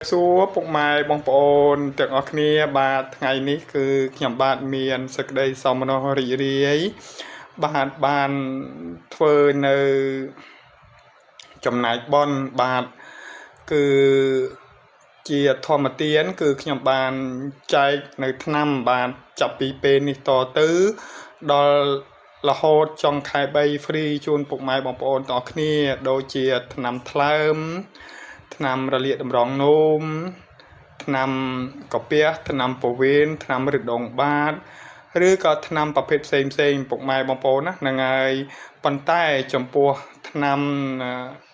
សួរពុកម៉ែបងប្អូនទាំងអស់គ្នាបាទថ្ងៃនេះគឺខ្ញុំបាទមានសេចក្តីសោមនស្សរីករាយបាទបានធ្វើនៅចំណែកបុណ្យបាទគឺជាធម្មទានគឺខ្ញុំបានចែកនៅថ្នាំបាទចាប់ពីពេលនេះតទៅដល់រហូតចុងខែ3 free ជូនពុកម៉ែបងប្អូនទាំងអស់គ្នាដូចជាថ្នាំថ្លើម ថ្នាំរលាកតម្រងនោមថ្នាំកាពះថ្នាំពោះវៀនថ្នាំរដងបាតឬក៏ថ្នាំប្រភេទផ្សេងផ្សេងពុកម៉ែបងប្អូនណាហ្នឹងហើយប៉ុន្តែចំពោះថ្នាំ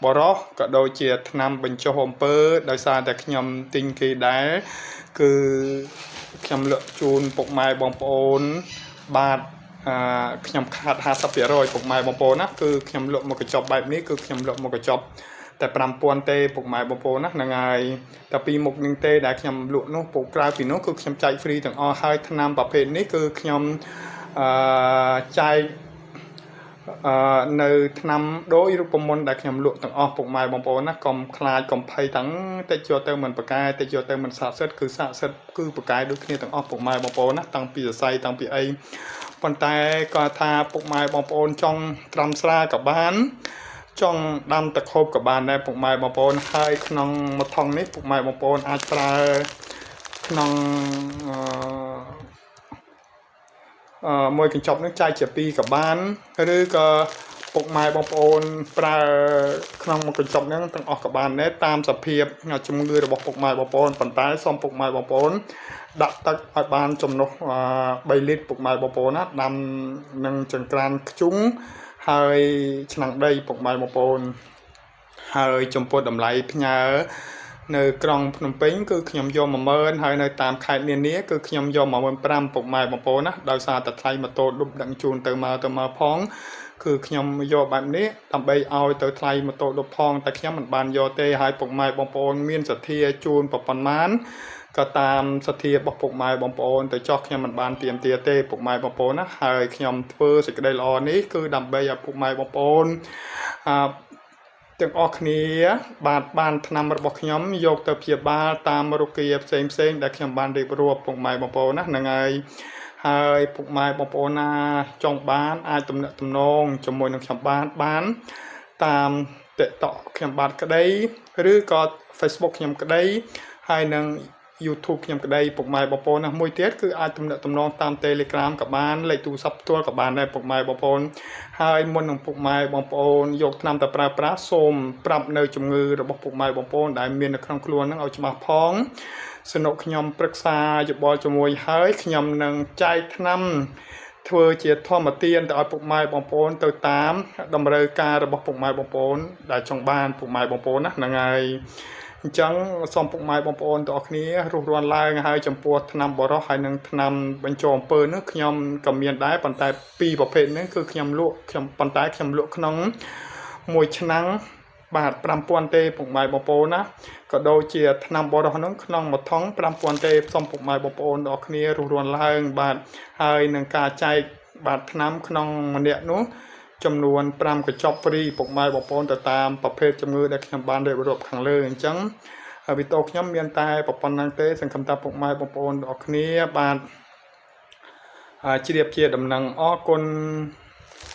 បរោះក៏ដូចជាថ្នាំបញ្ចុះអំពើដោយសារតែខ្ញុំទិញគេដែរគឺខ្ញុំលក់ជូនពុកម៉ែបងប្អូនបាទអឺខ្ញុំខាត50%ពុកម៉ែបងប្អូនណាគឺខ្ញុំលក់មកកញ្ចប់បែបនេះគឺខ្ញុំលក់មកកញ្ចប់ តែ5000ទេពុកម៉ែបងប្អូនណាហ្នឹងហើយតែពីមុខនឹងទេដែលខ្ញុំលក់នោះពុកក្រៅពីនោះគឺខ្ញុំចែក free ទាំងអស់ហើយថ្នាំប្រភេទនេះគឺខ្ញុំអឺចែកអឺនៅថ្នាំដូចរូបមន្តដែលខ្ញុំលក់ទាំងអស់ពុកម៉ែបងប្អូនណាកុំខ្លាចកុំភ័យតាំងតិចយកទៅមិនប្រកែតិចយកទៅមិនស័ក្តិសិទ្ធគឺស័ក្តិសិទ្ធគឺប្រកែដូចគ្នាទាំងអស់ពុកម៉ែបងប្អូនណាតាំងពីសរសៃតាំងពីអីប៉ុន្តែគាត់ថាពុកម៉ែបងប្អូនចង់ត្រាំស្រាក៏បាន ចង់ដាំតខូបក៏បានដែរពុកម៉ែបងប្អូនហើយក្នុងមួយថង់នេះពុកម៉ែបងប្អូនអាចប្រើក្នុងអឺអឺមួយកញ្ចប់នេះចែកជាពីរក៏បានឬក៏ពុកម៉ែបងប្អូនប្រើក្នុងមួយកញ្ចប់ហ្នឹងទាំងអស់ក៏បានដែរតាមសភាពជំងឺរបស់ពុកម៉ែបងប្អូនប៉ុន្តែសូមពុកម៉ែបងប្អូនដាក់ទឹកឲ្យបានចំណុះ3លីត្រពុកម៉ែបងប្អូនណាដាំនឹងចង្ក្រានខ្ជុងហើយឆ្នាំងដីពុកម៉ែបងប្អូនហើយចំពោះតម្លៃផ្ញើនៅក្រុងភ្នំពេញគឺខ្ញុំយក10000ហើយនៅតាមខេត្តនានាគឺខ្ញុំយក15000ពុកម៉ែបងប្អូនណាដោយសារតែថ្លៃម៉ូតូឌុបដឹកជូនទៅមកទៅមកផងគឺខ្ញុំយកបែបនេះដើម្បីឲ្យទៅថ្លៃម៉ូតូឌុបផងតែខ្ញុំមិនបានយកទេហើយពុកម៉ែបងប្អូនមានសទ្ធាជូនប៉ុន្មានក៏តាមសទ្ធារបស់ពុកម៉ែបងប្អូនទៅចោះខ្ញុំមិនបានទៀមទាទេពុកម៉ែបងប្អូនណាហើយខ្ញុំធ្វើសេចក្តីល្អនេះគឺដើម្បីឲ្យពុកម៉ែបងប្អូនអឺទាំងអស់គ្នាបាទបានថ្នាំរបស់ខ្ញុំយកទៅព្យាបាលតាមរោគាផ្សេងផ្សេងដែលខ្ញុំបានរៀបរាប់ពុកម៉ែបងប្អូនណាហ្នឹងហើយហើយពុកម៉ែបងប្អូនណាចង់បានអាចទំនាក់ទំនងជាមួយនឹងខ្ញុំបានបានតាម TikTok ខ្ញុំបាទក្តីឬក៏ Facebook ខ្ញុំក្តីហើយនឹង YouTube ខ្ញុំក្តីពុកម៉ែបងប្អូនណាមួយទៀតគឺអាចទំនាក់ទំនងតាម Telegram ក៏បានលេខទូរស័ព្ទផ្ទាល់ក៏បានដែរពុកម៉ែបងប្អូនហើយមុននឹងពុកម៉ែបងប្អូនយកថ្នាំទៅប្រើប្រាស់សូមប្រាប់នៅជំងឺរបស់ពុកម៉ែបងប្អូនដែលមាននៅក្នុងខ្លួនហ្នឹងឲ្យច្បាស់ផងសនុកខ្ញុំប្រឹក្សាយោបល់ជាមួយហើយខ្ញុំនឹងចែកថ្នាំធ្វើជាធម្មទានទៅឲ្យពុកម៉ែបងប្អូនទៅតាមតម្រូវការរបស់ពុកម៉ែបងប្អូនដែលចង់បានពុកម៉ែបងប្អូនណាហ្នឹងហើយអញ្ចឹងសូមពុកម៉ែបងប្អូនទាំងអស់គ្នារួសរាន់ឡើងហើយចំពោះថ្នាំបរោះហើយនិងថ្នាំបញ្ចុះអំពើនោះខ្ញុំក៏មានដែរប៉ុន្តែពីរប្រភេទនេះគឺខ្ញុំលក់ខ្ញុំប៉ុន្តែខ្ញុំលក់ក្នុងមួយឆ្នាំងបាទ5000ទេពុកម៉ែបងប្អូនណាក៏ដូចជាថ្នាំបរោះហ្នឹងក្នុងមួយថង់5000ទេសូមពុកម៉ែបងប្អូនទាំងអស់គ្នារួសរាន់ឡើងបាទហើយនឹងការចែកបាទថ្នាំក្នុងម្នាក់នោះចំនួន5កញ្ចប់ free ពុកម៉ែបងប្អូនទៅតាមប្រភេទជំងឺដែលខ្ញុំបានរៀបរាប់ខាងលើអញ្ចឹងវីដេអូខ្ញុំមានតែប៉ុណ្្នឹងទេសង្ឃឹមថាពុកម៉ែបងប្អូនទាំងអស់គ្នាបាទជ្រាបជាដំណឹងអរគុណ។